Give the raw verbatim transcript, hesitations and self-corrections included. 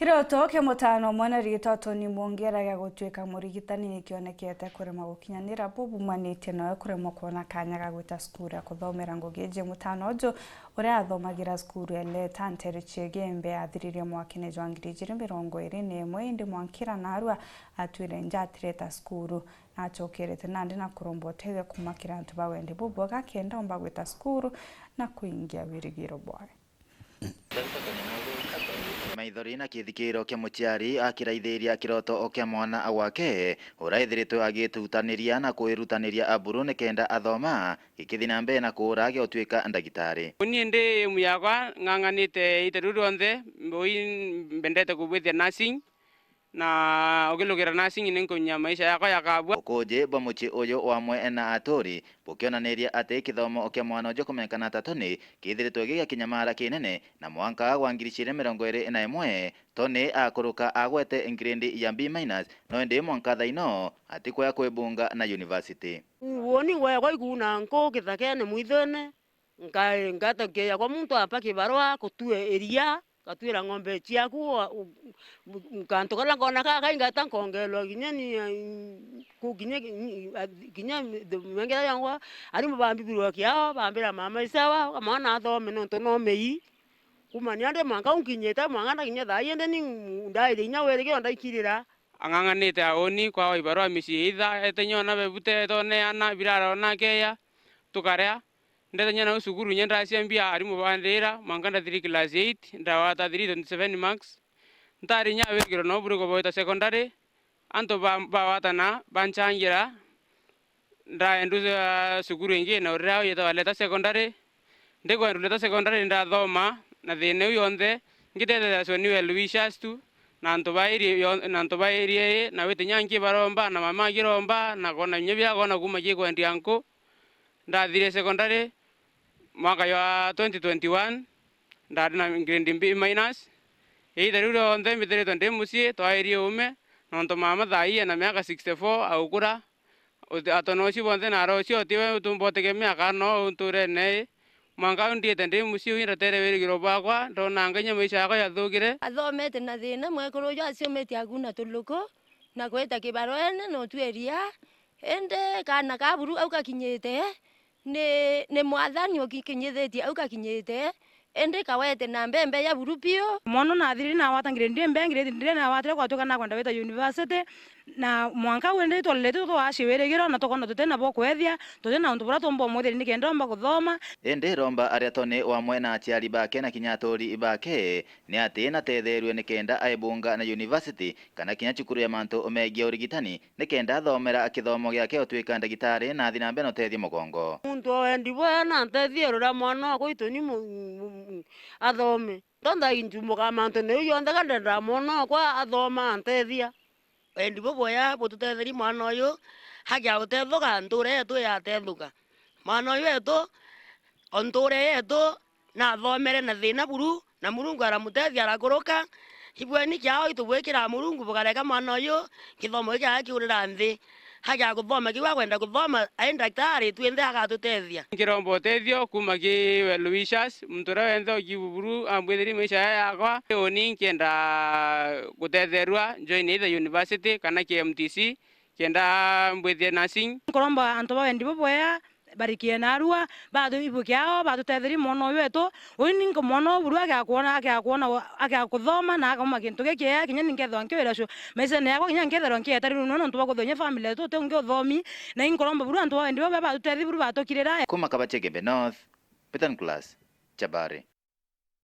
Kiroto kia mutaana umwe na riitwa Tony Mwongera gia gutuika murigitani ni kionekete kurema gukinyanira, bubumanitie nawe kuremwa kwona kanya ga gwita cukuru ya kuthomera ngugi iji. Mutaana uju uria athomagira cukuru ya Leta Nteru Chiege Embe athiririe mwakene jwa ngiri ijiri mirongo iri na imwe, indi mwankira narua atwire nja atireta cukuru. Nachokerete nandi na kuromba utethio kuuma kiri antu ba wendi bubwega kenda omba gwita cukuru na kuingia wirigiro bwawe. Maithori na kithikiro kia muciari akiraithiria kiroto o kia mwana wake uria ethiritwe agitutaniria na kwirutaniria aburu nikenda athoma gikithi na mbere na kuura agiotwika ndagitari. Uni ndi imu yakwa ng'ang'anite ita riu rionthe, ui mbendete kubwithia nursing, na ukilugira nursing ni nkunyia maisha yakwa yakabua. Ukuji bwa mucii uyu wamwe na aturi bukionaniria ati kithomo kia mwana uju kumenkana ta Tony kithiritwe gi gia kinyamara kinene, na mwanka wa ngiri ciiri mirongo iri na imwe, Tony akuruka agwete grade ya B minus, no indi mwanka thaino atikwea kwibunga na university. Woni ngwekwa ikuna nku kithakene mwithene. Nka-, ngatakia kwa muntu apa kibarua, kutue iria, ngatuira ng'ombe ciaku, wa-, u-, u-, kantu karia nkona kagakai ngata nkongerwa kinya ni, ku-, kinya, kinya, kinya mengera yangwa, arimu bambibirwa kiao, bambira mama isawa, mwana athome nontu no mei. Kuma ni ande mwanka unkinyite, mwanka ndakinya thaa ii ndi ni ndairie inya wirigiro ndaikirira. Ang'ang'anite auni kwa ibarua micii itha, ete nyona bebute, tone ana birara ona keya, tukaria. Ndete nyana u cukuru, inya ndacia mbia, arimu bandira, mwanka ndathiri class eight, ndawata three twenty seven marks. Ntari inya wikiro no buri kubwita secondary, antu ba-, bawatana, banchangira, ndaendu, ah, cukuru ingi na urira yetawa Leta Secondary. Ndikwendwa Leta Secondary ndathoma, na thina iu yonthe, ngitethethaswa ni well wishers tu, na antu ba area yo-, na antu ba area ii, na wite inya nkibaromba, na mama akiromba, na kona inya biria akona kuma kikwendia nku. Ndathire secondary mwaka jwa twenty twenty-one, ndari na grade B minus. Iita riu rionthe mbithiritwe ndi mucii, twairie uume, nontu mama thaa ii ena miaka sixty-four aukura. Uti-, atonoci bonthe na aroci, o tiwe utumba utegemea kana no unturene ii. Mwanka u ndiite ndi mucii, uu ndatere wirigiro bwakwa, ndonanga inya maisha yakwa jathukire. Athomete na thina, mwekuru uju aciumite agu na tuluku, na gwita kibaruene na utwia iria. Indi kaana ka buru au gakinyite, ni, ni Mwathani ugikinyithitie au gakinyite, indi kawete na mbembe ya buru biu. Mwana nathirire nawata grade mbere, grade ndire nawatire gwatuika nakwenda gwita university, na mwanka au indi twarerete twaci wirigiro, na tukona tutina bwa kwethia, tutina untu buria tuumba umwithiri nikenda omba kuthoma. Indi romba aria Tony wamwe na aciari bake na kinya aturi bake, ni ati natetherue nikenda aibunga na university kana kinya cukuru ya mantu megie urigitani, nikenda athomera kithomo giake utwika ndagitari na athi na mbere na utethia mugongo. Muntu o wendi bwega na ntethie rura mwana wakwa ituni mu-, mu-, mu-, athome. Tontu injumbuka mantu niu yonthe ka ndenda mwana wakwa athoma antethia. Wendi bubwega bututetherie mwana uyu agia gutethuka, ntuura yetu iyatethuka. Mwana uyu wetu, o ntuura yetu, nathomere na thina buru, na Murungu aramutethia arakuruka. Ibweni kiao itubwikiraa Murungu bukareka mwana uyu kithomo giki agia kiurira nthi. Agia kuthoma kiu akwenda kuthoma, ai ndagitari, twinthe agatutethia. Nkiromba utethio kuma ki well wishers, muntu uria wenthe ukibu buru ambwithirie maisha jaya yakwa. Uni nkienda gutetherua join either university kana K M T C, kenda mbwithie nursing. Nkuromba antu ba wendi bubwea barikie narua, batu ibu kiao, batutetherie mwana uyu wetu. Uyu ni nkumwona buru agiakwona, agiakwona, agiakuthoma na akauma kintu gikiega, kinya ni nkethirwa nkiwira cu maisene yakwa, kinya nkethirwa nkieta riu nontu bwa kuthonyia family yetu uti ungi uthomi. Na inkuromba buru antu ba wendi bubwea batutetherie buru batukirira. Kuma Kabache Gembe North, Peter Nicholas, Chabari.